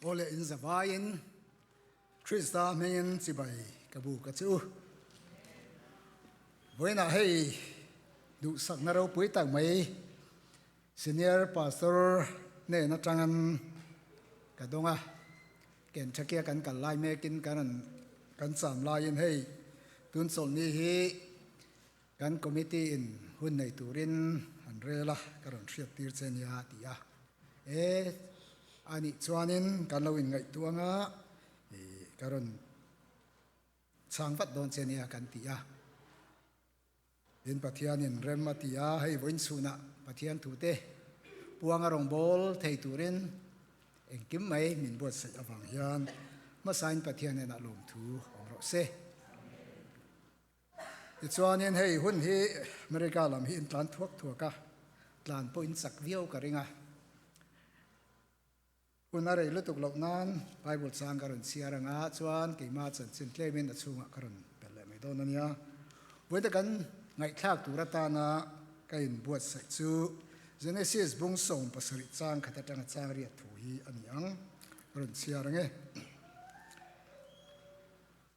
Aw le in zavaiin Krista hmingin chibai ka bu ka chu. Vawiinah hei duhsakna ropui tak mai Senior Pastor hnen atangin ka dawng a, Kentucky a kan kal lai mekin kan rawn kan cham laiin hei tun chawlhni hi kan committee in hun nei turin an rel a, ka rawn hriat tir che nia a ti a. E anih chuanin kan lo inngaihtuah anga ka rawn chhang vat dawn che nia kan ti a. Tin, Pathianin rem a ti a, hei vawiin chhunah Pathian thute puanga rawngbâwl thei turin engkim mai min buatsaih avang hian hmasain Pathian hnenah lawmthu awm rawh se. Tichuanin hei hun hi America lam hi in tlan thuak thuak a, tlan pawh in chak viau ka ring a. Hun a rei lutuk loh nan Bible chang ka rawn chhiar ang a, chuan keimah chanchin tlemin a chhungah ka rawn belh leh mai dawn a nia. Vawiin kan ngaihthlak tur atana ka inbuatsaih chu Genesis bung 17 chang khat atanga chang riat thu hi a ni ang. Ka rawn chhiar ang e.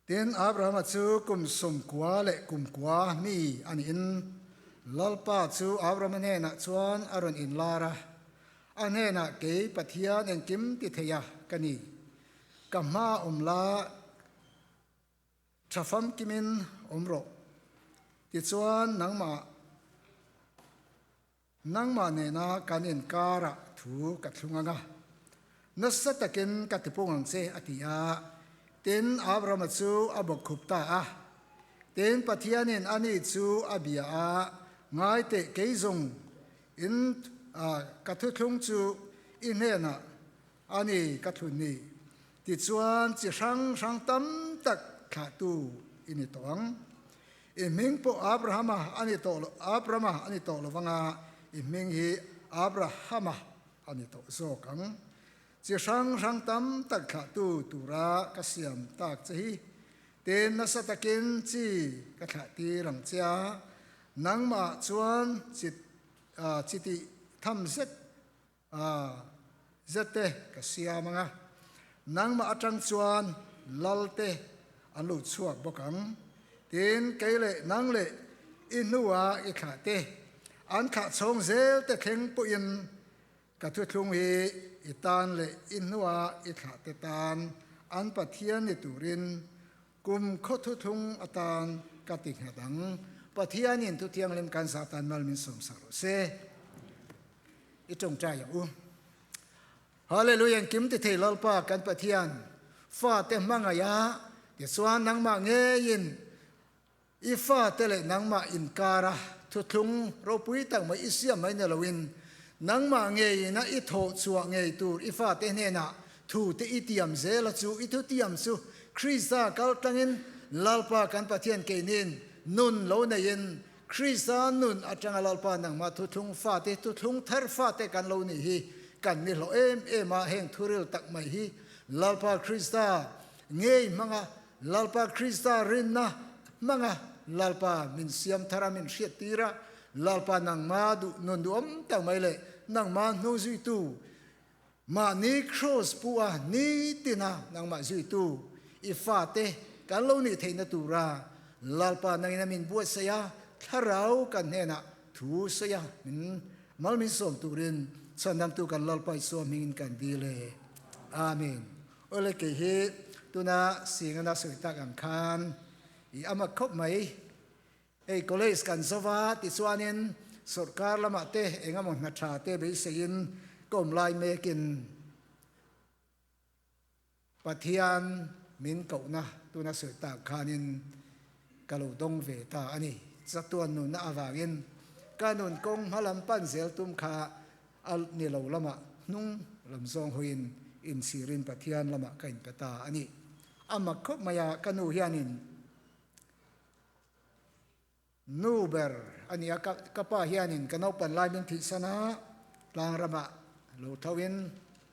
Tin, Abrahama chu kum 90 leh kum kua mi a niin Lalpa chu Abrahama hnenah chuan a rawn inlar a, a hnenah, Kei Pathian engkim ti theia ka ni, ka hma awm la tha famkimin awm rawh, tichuan nangmah Nangmah nena kan inkarah thu ka thlung ang a, nasa takin ka tipung ang che, a ti a. Tin, Abrahama chu a bawkkhup ta a. Tin, Pathianin ani chu a bia a, Ngai teh, kei zawng in ka thuthlung chu i hnenah a ni ka thlun ni. Tichuan, chi hrang hrang tam tak thlahtu i ni tawh ang. I hming pawh Abrahama a ni tawh lo, Abrama a ni tawh lo vanga, i hming hi Abrahama a ni tawh zawk ang. Chi hrang hrang tam tak thlahtu tura ka siam tak che hi, tin nasa takin chi ka thlah tir ang che a, nangmah chuan chi chi tih tham zet zet te ka siam ang a, nangmah atang chuan lal te an lo chhuak bawk ang. Tin, kei leh nang leh i hnuah i thlah te, an thlah chhawng zel te thleng pawhin ka thuthlung hi i tan leh i hnuah i thlah te tan an Pathian ni turin kum khaw thuthlung atan ka ti nghat ang. Pathianin Thuthianghlim kan zah tan mal min sawmsak rawh se. I tawngtai ang u. Hallelujah engkim ti thei Lalpa kan Pathian fate hmangaih a tichuan nangmah ngeiin i fate leh nangmah inkara thuthlung ropui tak mai i siam mai ni loin nangmah ngeiin a i thawh chhuah ngei tur i fate hnenah thu te i tiam zel a chu i thutiam chu Krista kaltlangin Lalpa kan Pathian keinin nun lo neiin Krista nun atanga Lalpa nangmah thuthlung fate, thuthlung thar fate kan lo nih hi kan ni hlawh em em a, heng thuril tak mai hi Lalpa Krista ngei hmanga, Lalpa Krista rinna hmanga Lalpa min siam thar a, min hriat tir a, Lalpa nangmah duh nun duhawm tak mai leh nangmah hnu zuitu mahni kraws pu a nitina nangmah zuitu i fate kan lo nih theihna tura Lalpa nangin a min buatsaih a, thlarau kan hnenah thu sawi a min mal min sawm turin chhandamtu kan Lalpa Isua hmingin kan dil e. Amen. Awle kei hi tuna singana sawi tak ang khan i amak khawp mai. Hei college kan zo va tichuanin sorkar lamah te engemaw hna tha te beiseiin ka awm lai mekin Pathian min kohna tuna sawi tak khanin ka lo dawng ve ta a ni. Chatuan nunna avangin ka nun kawng hma lam pan zel tum kha a ni lo lamah hnung lam zawng hawiin inchhirin Pathian lamah ka inpe ta a ni. A mak khawp mai a, ka nu hianin Nu ber a ni a, ka pa hianin ka naupan lai min thihsan a, tlang ramah lo thoin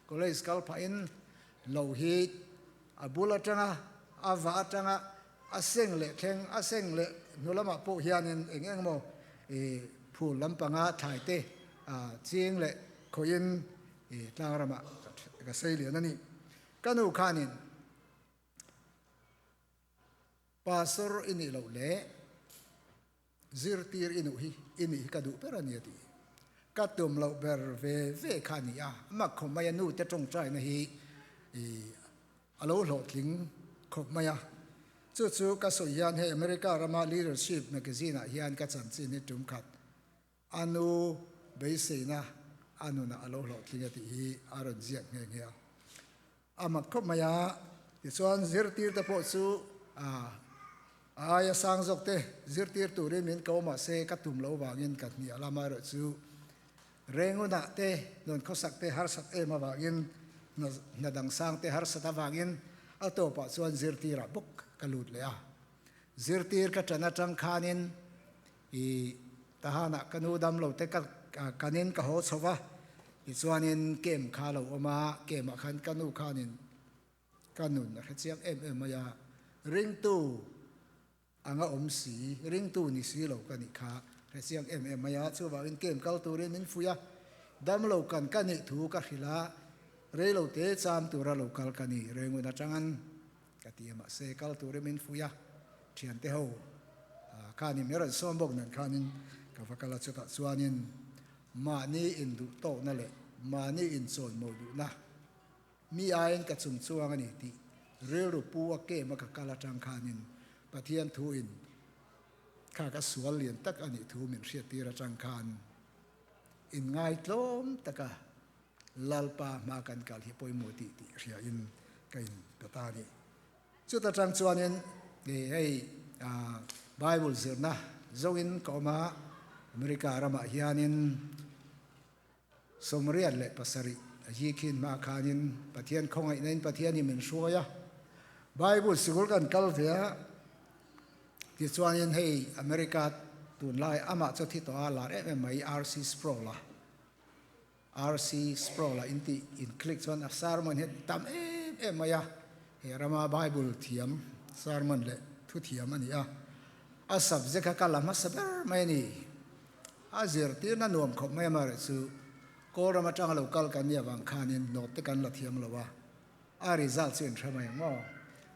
college kal phahin lo hi a bul atanga a va atanga a seng leh thleng a seng leh hnu lamah pawh hianin eng eng emaw phul lampanga thlai te ching leh khawihin tlang ramah ka sei lian a ni. Ka nu khanin Pastor i nih loh leh zirtir i nuh hi i nih hi ka duh ber a ni a ti. Ka tum loh ber ve ve kha a ni a, mak khawp mai a nu te tawngtaina hi i a lo hlawhtling khawp mai a. Chu chu ka sawi hian hei America rama Leadership magazine ah hian ka chanchin hi tum khat a nu beiseina a nunah a lo hlawhtling a tih hi a rawn ziak nghe nghe a. A mak khawp mai a, tichuan zirtirte pawh chu a aia sang zawk te zirtir turin min ko mahse ka tum lo vangin ka hnial a, amaherawhchu Rengunah te nuan khawsak te harsat em avangin hna dang sang te harsat avangin a tawpah chuan zirtirah bawk ka lut leh a. Zirtir ka ṭan aṭang khanin I Tahanah ka nu dam lo te ka kanin ka haw chho va, tichuanin camp kha a lo awm a, camp ah khan ka nu khanin ka nun a hrechiang em em mai a, ringtu anga awm si, ringtu ni si lo ka nih kha hrechiang em em mai a, chuvangin camp kal turin min fuih a, dam lo kan ka nih thu ka hrilh a, rei lo te cham tura lo kal ka ni, Rengun atangin Ka ti a, mahse kal turin min fuih a, thiante ho khanin min rawn sawm bawk nen khanin ka va kal a, chutah chuanin mahni induh tawkna leh mahni inchawimawi duhna mi aiin ka chung chuang a ni tih rilru pu a kem a ka kal atang khanin Pathian thuin kha ka sual lian tak a nih thu min hriattir atang khan inngaitlawm taka Lalpa hma kan kal hi pawimawh tih tih hriain ka in pe ta a ni. Chuta tang chuanin hei Bible zirna zoin ka awm a, America ramah hianin 87 a hi khin hma khanin Pathian khawngaihna in Pathian hi min hruai a, Bible sikul kan kal ve a, tichuanin hei America tunlai amah chu thi tawh a lar em em mai RC Sproul a, RC Sproul a intih in click chuan a sermon hi tam em em mai a, he rama Bible thiam sermon leh thu thiam a ni a, a subject kha ka la hmasa ber mai a ni. A zirtirna nuam khawp mai amaherawhchu Kawl ram atanga lo kal kan nih avang khanin note te kan la thiam lo a, a result chu in hre mai ang maw?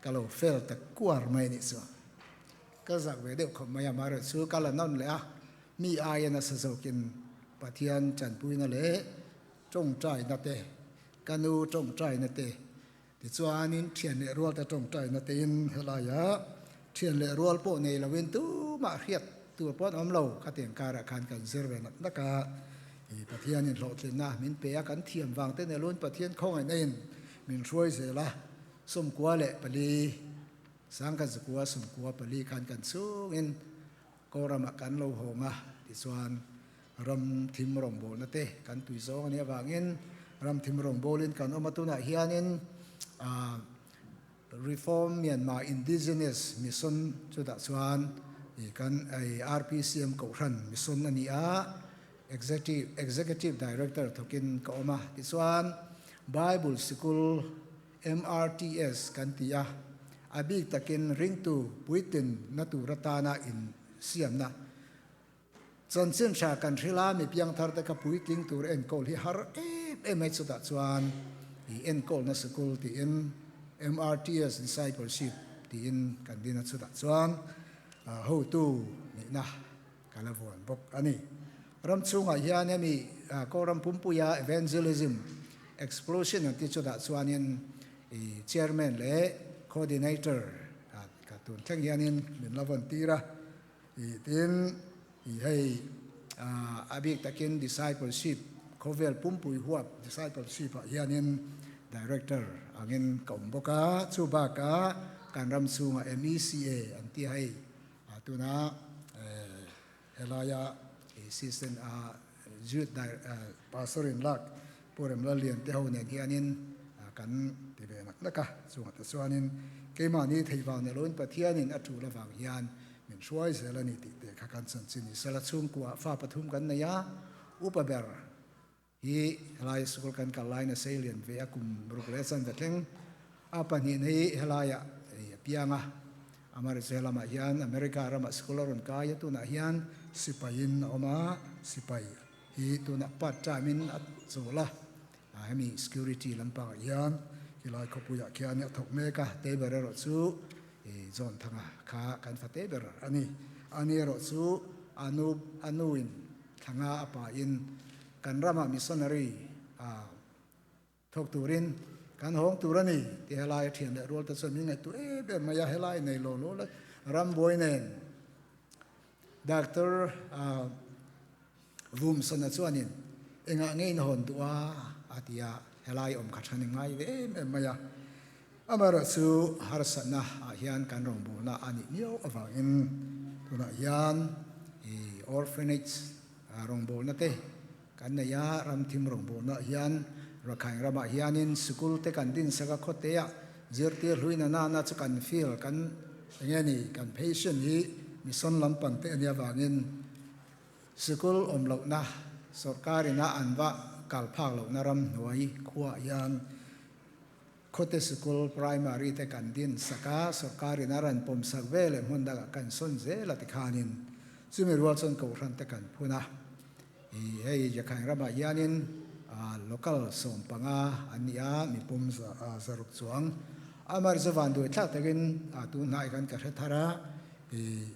Ka lo fail ta kuar mai a nih chu. Ka zak ve deuh khawp mai a, amaherawhchu ka la nawn leh a, Mi aia nasa zawkin Pathian tanpuina leh tawngtaina te, ka nu tawngtaina te, tichuanin thian leh rual te tawngtaina tein helaiah thian leh rual pawh nei loin tumah hriat tur pawh an awm lo. Khatiang karah khan kan zir ve nak nak a, i Pathianin hlawhtlinna min pe a, kan thiam vang te nel un Pathian khawngaihna in min hruai zel a, 94, 1994 khan kan chhungin Kawramah kan lo hawng a, tichuan ram thim rawngbawlna te kan tui zawng a nih avangin ram thim rawngbawlin kan awm a, tunah hianin Reform Myanmar Indigenous Mission chutah chuan kan RPCM Kohhran Mission a ni a, Executive Director thawkin ka awm a, tichuan Bible Sikul MRTS kan ti a, a bik takin ringtu puitlin na tur atana in siamna chanchin tha kan hrilh a, mi piangthar te kha puitling tur enkawl hi har em em mai chutah chuan i enkawlna sikul tiin MRTS Discipleship tiin kan din a chutah chuan hotu nihna ka la vuan bawk a ni. Ram chhungah hian hemi Kawlram pumpuia Evangelism Explosion an tih chutah chuanin i Chairman leh Coordinator ka tun thleng hianin min la vawn tir a. I tin i hei a bik takin Discipleship khawvel pumpui huap Discipleship ah hianin Director angin ka awm bawk a. Chu bakah kan ram chhungah MECA an ti a hei Tuna helaia assistant a Youth Pastor in lak Pu Remlalian te ho nen hianin kan ti ve nak nak a, chungah te chuanin keimahni thei vang ni loin Pathianin a tul avang hian min hruai zel a ni tih te kha kan chanchin ni sela chhungkua fa pathum kan nei a, upa ber Hi helai school kan kal laiin a sei lian ve a, kum ruk leh chan ve thleng a pahnih hi helaiah a piang a, Amarisel lamah hian America ramah school a rawn kai a, tunah hian sipaiin a awm a, sipai hi tunah part time in a chawl a, hemi security lampangah hian Khilai khawpuiah khian a thawk mek a, te ber erawh chu John Thanga kha kan fa te ber a ni. Ani erawh chu a nu a nuin Thlanga a pain kan ramah missionary a thawk turin kan hawng tur a ni tih helai a thian leh rual te chuan min ngaihtuah em em mai a, helai nei lo lo la rambuai nen Doctor Vumsona chuanin engah nge in hawn duh a? a ti a, helai awm kha than i ngai ve em em mai a. Amaherawhchu harsatna ah hian kan rawngbawlna a nih miau avangin tunah hian i orphanage rawngbawlna te kan nei a, ramthim rawngbawlna ah hian Rakhine ramah hianin sikul te kan dinsak a, khawteah zirtir hluina nana chu kan feel kan enge ni kan patient hi mission lampang te a nih avangin Sikul awm lohna, sawrkar ina an va kal phak lohna ramhnuai khuaah hian khawte sikul primary te kan din sak a, sawrkar ina ran pawm sak ve leh hmun dangah kan sawn zel a tikhanin chumi rual chuan kohhran te kan phun a. Ih hei Jakhain ramah hianin local 15 an ni a, mipum zaruk chuang amar chu vanduai thlak takin tunhnai khan ka hre thar a, ih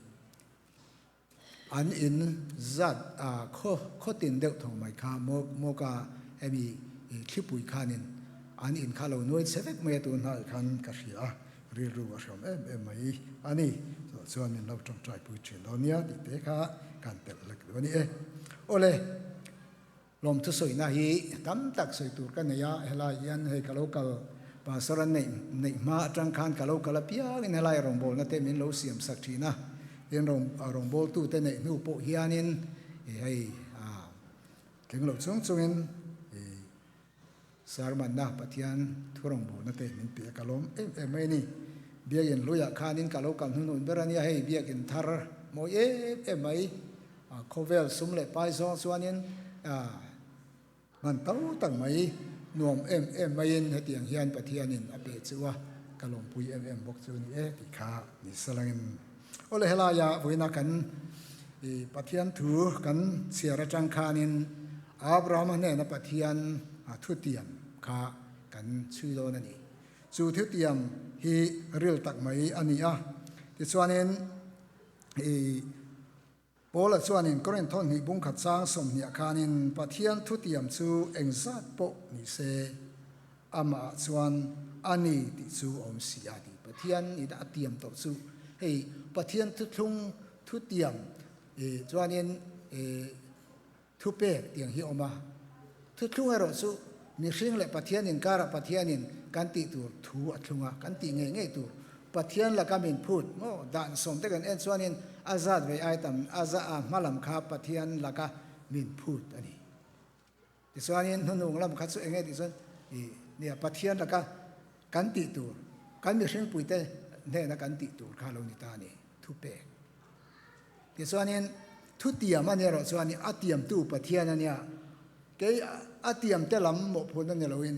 An in zat a khaw khaw tin deuh tho mai kha maw mawka hemi thlipui khanin an in kha lo nuai che vek mai a tun hnaih khan ka hria a, rilru a hrawm em em mai a ni. Chuvah chuan min lo tawngtai pui thin dawn nia tih te kha kan telh lek duh a ni e. Awle, Lawmthu sawina hi tam tak sawi tur ka nei a, helai hian hei ka lo kal Pastor an neih neih hma atang khan ka lo kal apiangin helai rawngbawlna te min lo siam sak thin a, tin rawn rawngbawltu te neih hnu pawh hianin ih hei ah tling lo chung chungin ih Sermon-na Pathian thu rawngbawlna te min pe a ka lawm em em mai a ni. Biakin hluiah khanin ka lo kal hnuhnun ber a nia hei biakin thar mawi em em mai. Khawvel sum leh pai zawng chuanin hman to tak mai nuam em em maiin hetiang hian Pathianin a pe chu a, ka lawmpui em em bawk chu ni e tih kha ni salangin. Awle helaia vawiina kan Pathian thu kan chhiar atang khanin Abrahama hnena Pathian thutiam kha kan chhui dawn a ni. Chu thutiam hi ril tak mai a ni a, tichuanin i Paula chuanin Korinth hnih bungkhat chang 20 khanin Pathian thutiam chu engzat pawh ni se amah chuan a ni tih chu awm si a ti. Pathian in a tiam tawh chu hei Pathian thuthlung thutiam chuanin Thupek tiang hi a awm a, thuthlung erawh chu mihring leh Pathian inkarah Pathianin kan tih tur thu a thlung a, kan tih ngei ngei tur Pathian laka min phut maw dan sawm te kan en chuanin a zat ve ai tam a za a hma lam kha Pathian laka min phut a ni. Tichuanin hnunung lam kha chu eng nge tih chuan ih nia Pathian laka kan tih tur kan mihring puite hnena kan tih tur kha a lo ni ta a ni thupek. Tichuanin thutiam a nia erawh chuan a tiamtu Pathian a nia, kei a tiamte lam mawhphurhna ni loin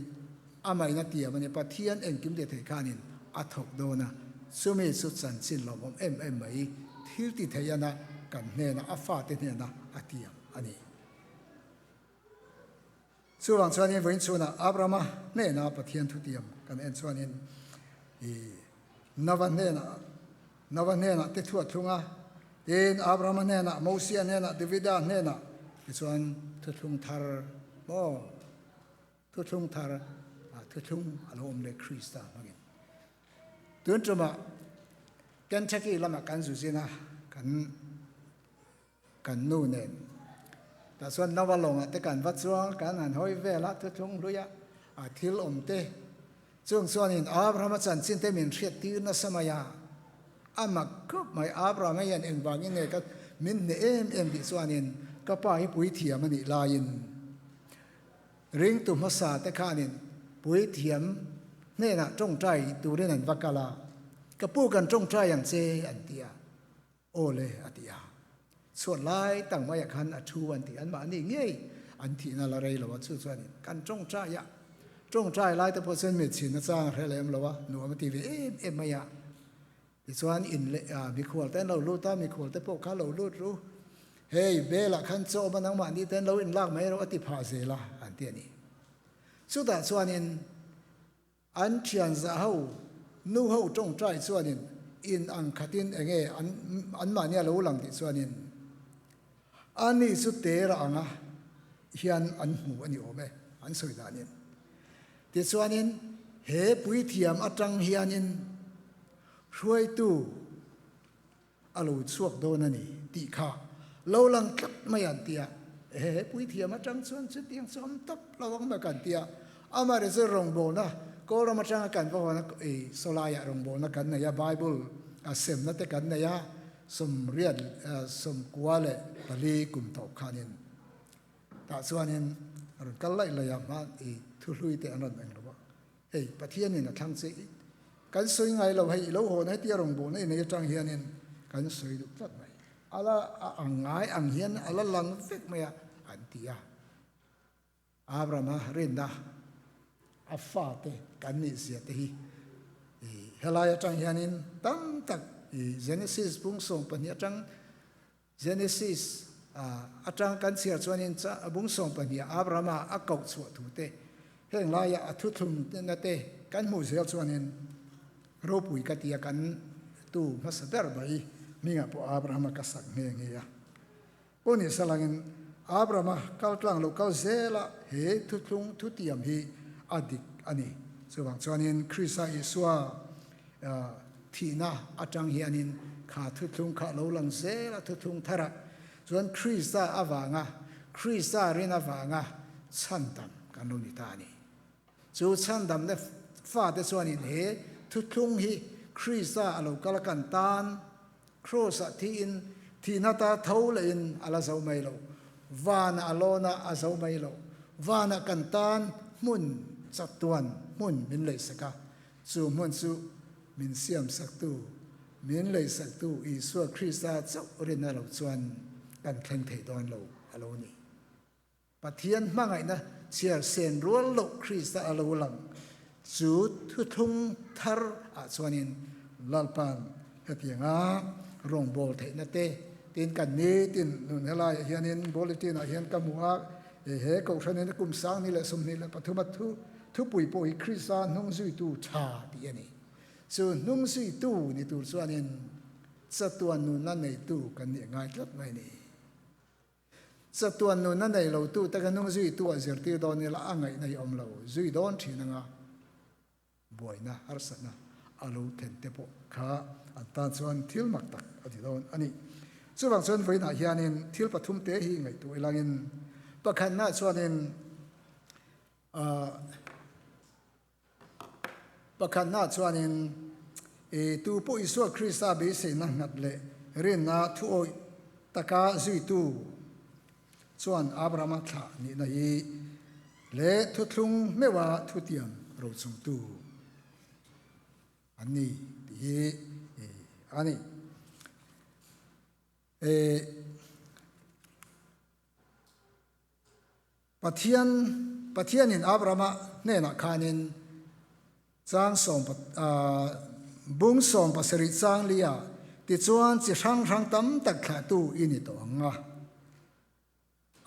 amahin a tiam a nia, Pathian engkim ti thei khanin a thawk dawn a, chumi chu chanchin lawmawm em em mai thil ti thei ana kan hnena a fate hnena a tiam a ni. Chuvang chuanin vawiin chhunah Abrahama hnena Pathian thutiam kan en chuanin i Nova hnenah Nova hnenah te thu a thlung a, tin Abrahama hnenah, Mosia hnenah, Davida hnenah tichuan thuthlung thar maw thuthlung thar thuthlung a lo awm leh Krista hmangin. Tun tumah Kentucky lamah kan zu zin a, kan Kan nu nen tah chuan Nova lawngah te kan va chuang, kan han hawi vel a, thuthlung hluia a thil awm te chung chuanin Abrahama chanchin te min hriat tir nasa mai a, a mak khawp mai. Abrahama hian engvangin nge ka min hneh em em tih chuanin ka pa hi puithiam a nih laiin ringtu hmasa te khanin puithiam hnenah tawngtai turin an va kal a, ka pu kan tawngtai ang che an ti a. Aw le, a ti a. Chhuat lai tak maiah khan a thu an ti. Anmahni ngei an thihna la rei lo a, chu chuanin kan tawngtai a. Tawngtai lai te pawh chuan mitchhin a chang a hre lem lo a, nuam a ti ve em em mai a. Tichuan in leh a mikhual te an lo lut a, mikhual te pawh kha lo lut ru. Hei, belah khan chaw awm a, nangmahni te an lo inlak mai rawh a ti phah zel a, an ti a ni. Chutah chuanin. An thian zah ho, nu ho tawngtai chuanin in ang khatin enge an anmahni a lo lang tih chuanin ani chu tera anga hian an hmu a ni awm e, an sawi danin. Tichuanin he puithiam atang hianin hruaitu a lo chhuak dawn a ni tih kha lo lang tlat mai an ti a, he puithiam atang chuan chutiang chu awm tawp lo ang mai kan ti a, amaherawhchu chu rawngbawlna Kawlram atanga kan va hawn a ei sawlaiah rawngbawlna kan nei a, Bible a semna te kan nei a, sawmriat sawmkua leh pali kum tawp khanin tah chuanin a rawn kal laih laih a, hma ei thuhlui te an rawn eng lo a. Hei Pathianin a thlang che i kan sawi ngai lo, hei i lo hawn hetia rawngbawlna i nei atang hianin kan sawi duh tlat mai. A la a ang ngai ang hian a la lang vek mai a, an ti a. Abrahama rinna a fate kan nih zia te hi i helai atang hianin tam tak i Genesis bung 12 atang Genesis atang kan chhiar chuanin bung 12 ah Abrahama a koh chhuah thu te, heng laia a thuthlungna te kan hmuh zel chuanin ropui ka tia kan tu hmasa ber mai hmingah pawh Abrahama ka sak nghe nghe a. Pawh ni salangin Abrahama kal tlang lo kal zela he thuthlung thutiam hi a dik a ni. Chuvang chuanin Krista Isua Thihna atang hianin kha thuthlung kha lo lang zel a, thuthlung thar ah chuan Krista avanga, Krista rin avanga chhandam kan lo ni ta a ni. Chu chhandamna fate chuanin he thuthlung hi Krista a lo kal a kan tan, Kraws ah thiin thihna ta tho lehin a la zo mai lo, vanah a lawn a, a zo mai lo, vanah kan tan hmun chatuan hmun min leisak a, Chu hmun chu min siamsaktu, min leisaktu Isua Krista chauh rinna lo chuan kan thleng thei dawn lo a lo ni. Pathian hmangaihna chhiar sen rual loh Krista a lo lang chu thuthlung thar ah chuanin Lalpa'n hetianga rawngbâwl theihna te tin kan nitin nun helaiah hianin bulletin ah hian ka hmu a, he kohhranin kum 2023 a thu Thupui pawh hi Krista hnungzuitu tha tih a ni. Chu hnungzuitu ni tur chuanin chatuan nunna neitu kan nih ngai tlat mai a ni. Chatuan nunna nei lotu te kha hnungzuitu ah zirtir dawn ila a ngaihna hi awm lo zui dawn thin anga buaina harsatna a lo then te pawh kha an tan chuan thil mak tak a ti dawn a ni. Chuvang chuan vawiinah hianin thil pathum te hi ngaihtuah ilangin pakhatnaah chuanin Pakhatna chuanin, I tu pawh Isua Krista beiseina nghat leh rinna thuawih taka zuitu chuan Abrahama thlah nihna hi leh thuthlung meuha thutiam rochungtu an ni tih hi a ni. Pathian Pathianin Abrahama hnenah khanin chang sawm bung 17 chang lia tichuan chi hrang hrang tam tak thlahtu i ni tawh ang a,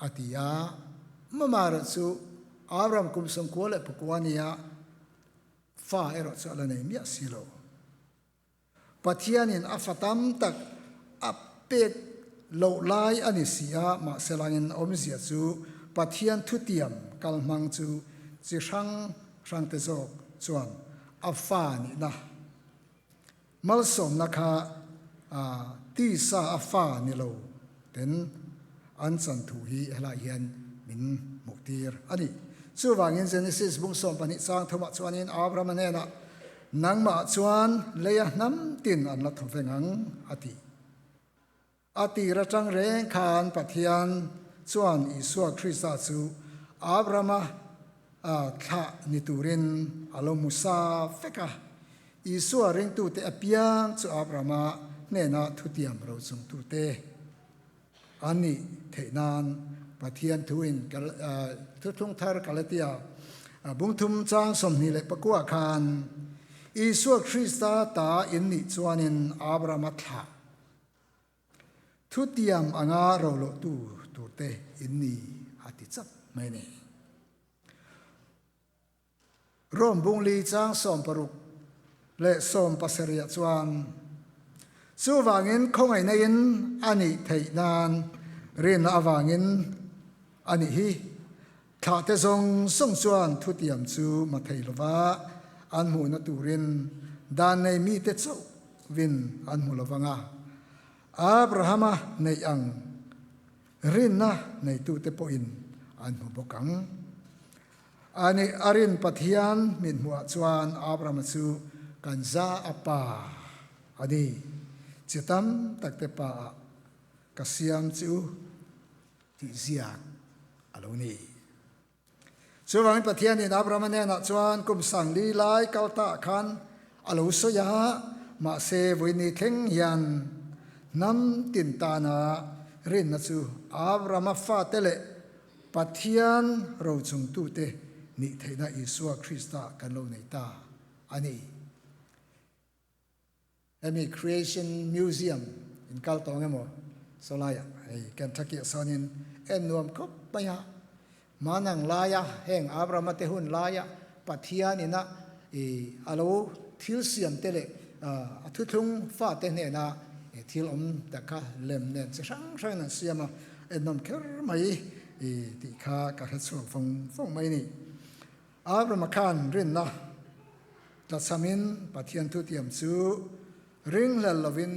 a ti a. Mamaerawh chu Abraham kum 99 nia fa erawh chu a la nei miah si lo. Pathianin a fa tam tak a pek loh lai a ni si a, mahse langin awmzia chu Pathian thutiam kalhmang chu chi hrang hrangte zawk chuan a fa nihna malsawmna kha tisa a fa ni lo ten an chan thu hi helai hian min hmuhtir a ni. Chuvangin Genesis bung 12 chang thumah chuanin Abrahama hnenah, Nangmah chuan leia hnam tin an la thaw veng ang, a ti. A tir atang reng khan Pathian chuan Isua Krista chu Abrahama thlah ni turin a lo hmu sa vek a. Isua ringtute apiang chu Abrahama hnena thutiam rochungtute an nih theih nan Pathian thuin Thuthlung Thar Galatia bungthum chang 29 khan Isua Krista ta in nih chuanin Abrahama thlah thutiam anga rolohtu turte in ni a ti chap mai a ni. Rom bungli chang 60 leh 70 chuan, Chuvangin khawngaihna in a nih theih nan rinna avangin a nih hi. Thlahte zawng zawng chuan thutiam chu ma thei lova an hmuhna turin dan nei mite chauhvin an hmu lovang a. Abrahama neih ang rinna neitute pawhin an hmu bawk ang. Ani a rin Pathian min hmuhah chuan Abrahama chu kan za a pa a ni. Chi tam takte pa ah ka siam che u tih ziak a lo ni. Chuvangin Pathianin Abrahama hnenah chuan kum 4000 lai kal ta khan a lo sawi a, mahse vawiini thleng hian hnam tin tana rinna chu Abrahama fate leh Pathian rochungtute nih theihna Isua Krista kan lo nei ta a ni. Hemi Creation Museum in kal tawng emaw sawlaiah hei Kentucky ah sawnin en nuam khawp mai a. Manang laia heng Abrahama te hun laia Pathian ina i a lo thil siam te leh a thuthlung fate hnena thil awm tak kha lem nen chi hrang hrangin an siam a, en nawm kher mai i tih kha ka hre chhuak vawng vawng mai a ni. Abrahama khan rinna Tlachhamin Pathian thutiam chu ringhlel lovin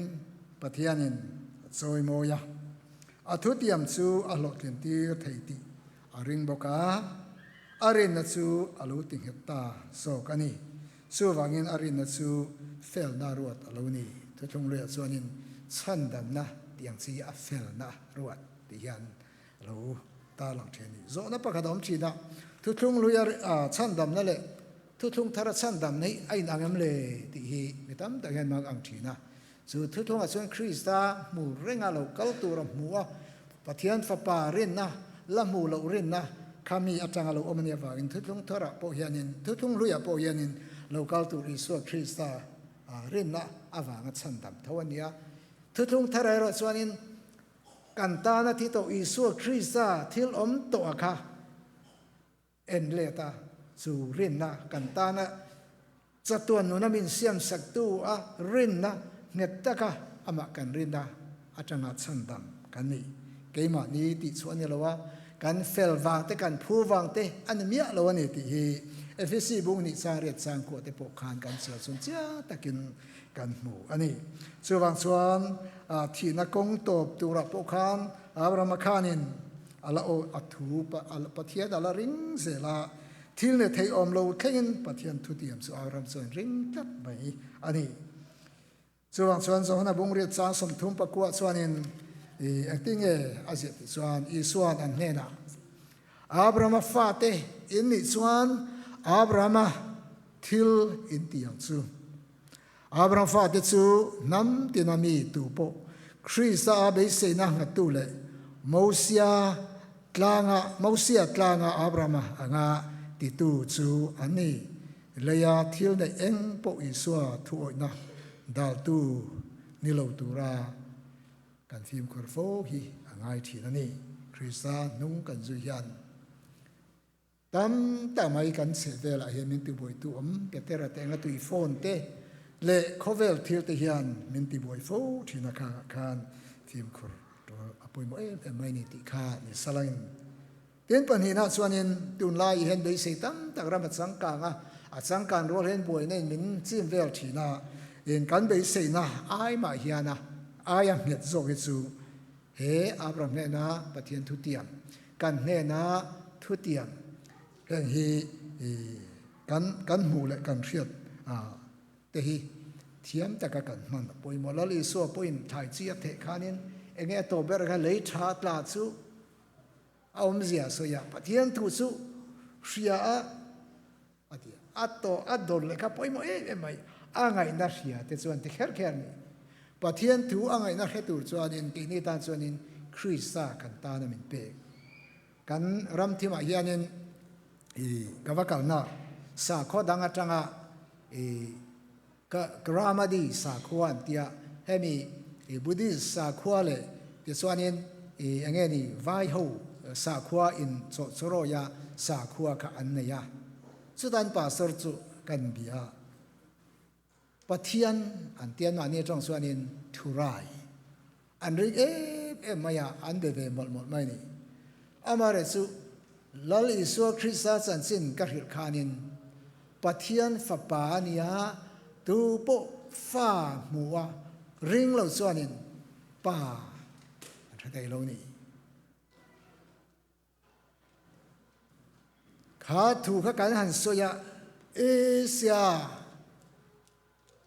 Pathianin a chawimawi a, a thutiam chu a hlawhtlintir thei tih a ring bawk a, a rinna chu a lo ti nghet ta zawk a ni. Chuvangin a rinna chu felna ruat a lo ni. Thuthlung luiah chuanin chhandamna tih ang chi a felna ruat tih hian a lo tarlang thin a ni. Zawhna pakhat a awm thin a, thuthlung luia chhandamna leh Thuthlung thar a chhandam neih a inang em le tih hi mi tam tak hian mak ang thin a. Chu thuthlungah chuan Krista hmu renga lo kal tur a hmu a, Pathian Fapa rinna la hmuh loh rinna kha mi atanga lo awm a nih avangin thuthlung tharah pawh hianin, thuthlung hluiah pawh hianin lo kal tur Isua Krista rinna avanga chhandam tho a ni a. Thuthlung tharah erawh chuanin kan tana thi tawh Isua Krista thil awm tawh a kha, En let a, chu rinna kan tana chatuan nuna min siamsaktu a rinna nghet taka amah kan rinna atanga chhandam kan ni. Keimahni tih chu a ni lo a, kan fel vang te kan phu vang te a ni miah lo a ni tih hi Efesi bung nih chang riat chang kuah te pawh khan kan chhiar chhun chiang takin kan hmu a ni. Chuvang chuan thihna kawng tawp turah pawh khan Abrahama khanin A la aw a thu Pathian a la ring zel a, thil ne thei awm lo thlengin Pathian thutiam chu Abraham chuan ring tlat mai a ni. Chuvang chuan Johana bungriat chang 39 chuanin i engtinge a ziah tih chuan Isua'n an hnenah, Abrahama fate in nih chuan Abrahama thil in ti ang chu. Abraham fate chu hnam tina mi tu pawh Krista a beiseina nghattu leh Mosia tlanga Mosia tlanga Abrahama anga titu chu an ni. Leia thil neih eng pawh Isua thuawihna daltu ni lo tura kan fimkhur fo hi a ngai thin a ni. Krista hnung kan zui hian. Tam tak mai kan chheh velah hian min tibuaitu awm Petera te enga tui phone te leh khawvel thil te hian min tibuai fo thin a khangah khan fimkhur tul a pawimawh em em mai ni tih kha ni salangin tin pahnihna chuanin tunlai hian beisei tam tak ram a changkang a, a changkan rual hian buaina in min chim vel thin a, in kan beiseina ai mah hian a aia nghet zawk hi chu He Abraham hnena Pathian thutiam, kan hnena thutiam heng hi kan kan hmuh leh kan hriat te hi thiam taka kan hman a pawimawh. Lal Isua pawhin thlai chi a theh khanin enge a tawp ber kha lei tha tla chu a awmzia a sawi a, Pathian thu chu hria a A ti a, a tawh a dawr leh kha pawimawh em em mai. A ngaihna hria te chuan ti kher kher a ni. Pathian thu a ngaihna hre tur chuanin keini tan chuanin Krista kan tan a min pek. Kan ram thimah hianin i ka va kalna sakhaw dang atanga i ka Ramadi sakhua an tia, hemi i Buddhist sakhua leh tichuanin i enge ni vai ho sakhua in chawhchawrawia sakhua kha an nei a. Chutan pastor chu kan bia Pathian an tia mahni atang chuanin thurai an ring em em mai a, an be ve mawlh mawlh mai a ni. Amaherawhchu chu Lal Isua Krista chanchin ka hrilh khanin Pathian fapa a nia, tu pawh fa hmu a ring lo chuanin pa an hre thei lo a ni. Kha thu kha kan han sawi a, Asia,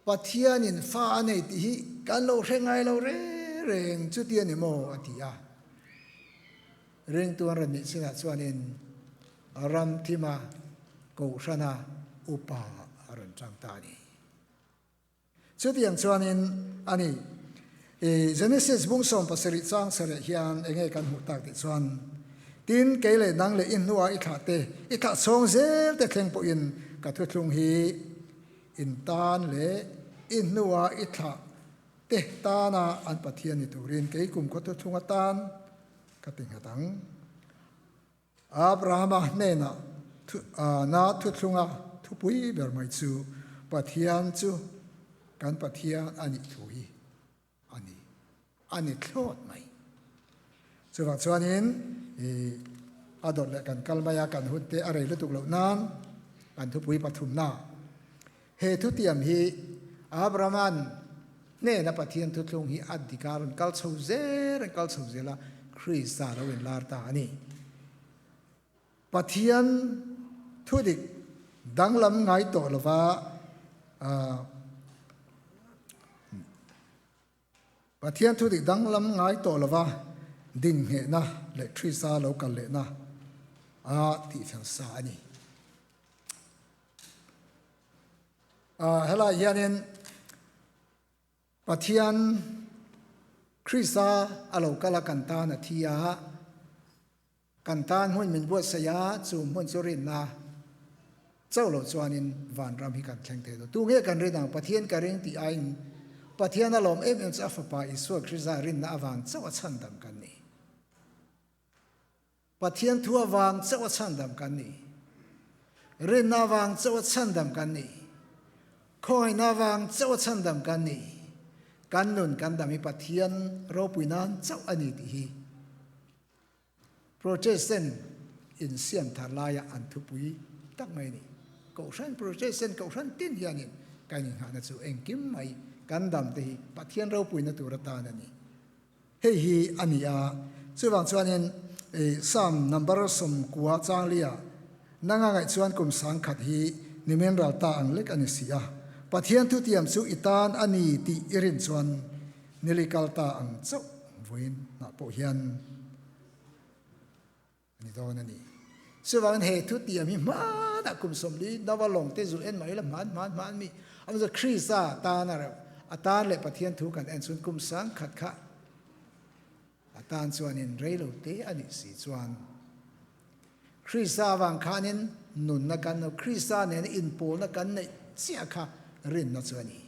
Pathianin fa a nei tih hi kan lo hre ngai lo reng reng chuti a ni maw? a ti a. Ringtu an rawn nih chinah chuanin ram thima Kohhrana upa a rawn chang ta a ni. Chutiang chuanin a ni. I Genesis bung 17 chang sarih hian eng nge kan hmuh tak tih chuan, Tin, kei leh nang leh i hnuah i thlah te, i thlah chhawng zel te thleng pawhin ka thuthlung hi in tan leh i hnuah i thlah te tana an Pathian ni turin kei kumkhaw thuthlung atan ka ti nghat ang. Abrahama hnenah na thuthlunga thupui ber mai chu Pathian chu kan Pathian a nih thu hi a ni, a ni thlawt mai. Chuvang chuanin i a dawt leh kan kal mai a, kan hun te a rei lutuk loh nan kan thupui pathumna. He thutiam hi Abrahama'n hnena Pathian thuthlung hi a dik a, rawn kal chho zel, rawn kal chho zel a, Krista lo inlar ta a ni. Pathian thudik danglam ngai tawh lova Pathian thudik danglam ngai tawh lova dinhnehna leh Krista lo kal lehna a tihfel sa a ni. Helai hianin Pathian Krista a lo kal a kan tan a thi a, kan tan hmun min buatsaih a, chu hmun chu rinna chauh loh chuanin vanram hi kan thleng thei lo. Tunge kan rin ang? Pathian ka ring tih aiin Pathian a lawm em em chu a Fapa Isua Krista rinna avang chauh a chhandam kan ni. Pathian thu avang chauh a chhandam kan ni. Rinna avang chauh a chhandam kan ni. Khawngaihna avang chauh a chhandam kan ni. Kan nun kan dam hi Pathian ropui nan chauh a ni tih hi Protestant insiam thar laia an thupui tak mai a ni. Kohhran Protestant kohhran tin hianin kan inghahna chu engkim mai kan dam te hi Pathian ropuina tur atan a ni. Hei hi a ni a, chuvang chuanin Psalm number 90 changlia nanga ngaih chuan kum 1000 hi nimin ral ta ang lek a ni si a, Pathian thutiam chu i tan a ni tih i rin chuan nili kal ta ang chauh vawiin hnah pawh hian A ni dawn a ni. Chuvangin he thutiam hi hmanah kum 40 nova lawng te zu en mai la hman hman hman mi. Amah chu Krista tan a reuh. A tan leh Pathian thu kan en chhun kum 1000 kha a tan chuanin rei lo te a nih si chuan Krista avang khanin nunna kan no Krista nena inpawlna kan neih chiah kha rinna chu a ni.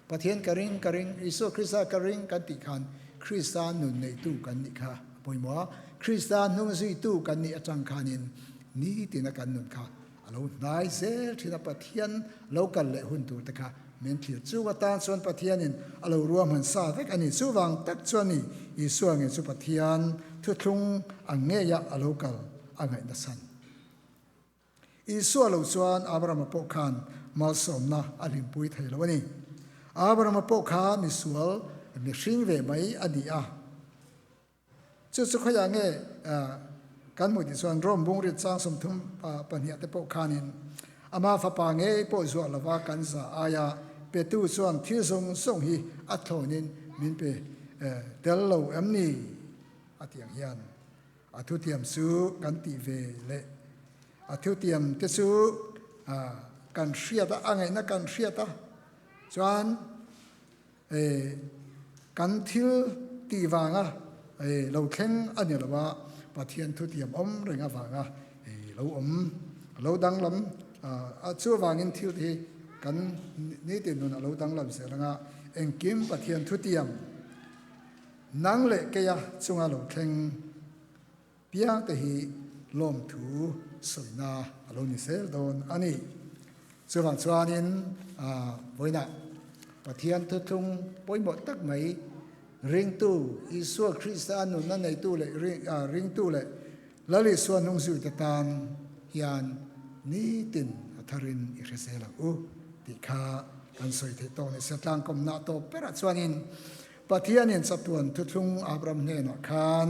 Pathian ka ring, ka ring, Isua Krista ka ring kan tih khan Krista nun neihtu kan nih kha a pawimawh a. Krista hnung zuitu kan nih atang khanin nitina kan nun kha a lo hnai zel thin a, Pathian lo kal leh hun tur te kha min thlir. Chu atan chuan Pathianin a lo ruahman sa vek a ni. Chuvang tak chuan ni Isua nge chu Pathian thuthlung ang ngeia a lo kal a ngaihna san. Isua lo chuan Abrahama pawh khan malsawmna a hlimpui thei lo a ni. Abrahama pawh kha misual mihring ve mai a ni a. Chu chu khawiah nge kan hmuh tih chuan Rome bungrit chang 32 te pawh khanin ama fapa ngei pawh zuah lova kan za aia petu chuan thil zawng zawng hi a thlawnin min pe tel lo em ni? A ti ang hian. A thutiam chu kan tih ve leh a thutiam te chu kan hriat a, a ngaihna kan hriat a, chuan kan thil tih vanga lo thleng a ni lo a, Pathian thutiam awm reng avanga lo awm, lo danglam a, chuvangin thil te hi kan nitin nun a lo danglam zel anga engkim Pathian thutiam Nang leh keia chunga lo thleng piangte hi lawmthu sawina a lo ni zel dawn a ni. Chuvang chuanin vawiinah Pathian thuthlung pawimawh tak mai ringtu Isua Krista nunna neitu leh ringtu leh Lal Isua hnungzuite tan hian nitin a tharin i hre zel ang u tih kha kan sawi theih tawk ni se. Tlangkawmna tawp berah chuanin Pathianin chatuan thuthlung Abraham hnenah khan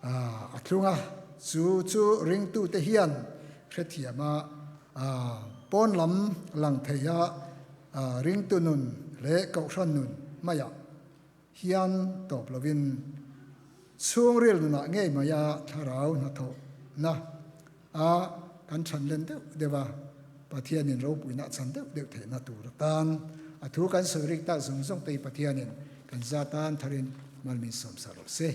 a thlung a, chu chu ringtute hian hrethiama pawn lam lang theiha ringtu nun leh kohhran nun maiah hian tawp lovin chhungril nunah ngei maia thlarau hnathawhna a kan chhan len deuh deuh a, Pathianin ropuina a chhan deuh deuh theihna tur atan a thu kan sawi rik tak zawng zawng te hi Pathianin kan za tan tharin malmin sawmsa rawh se.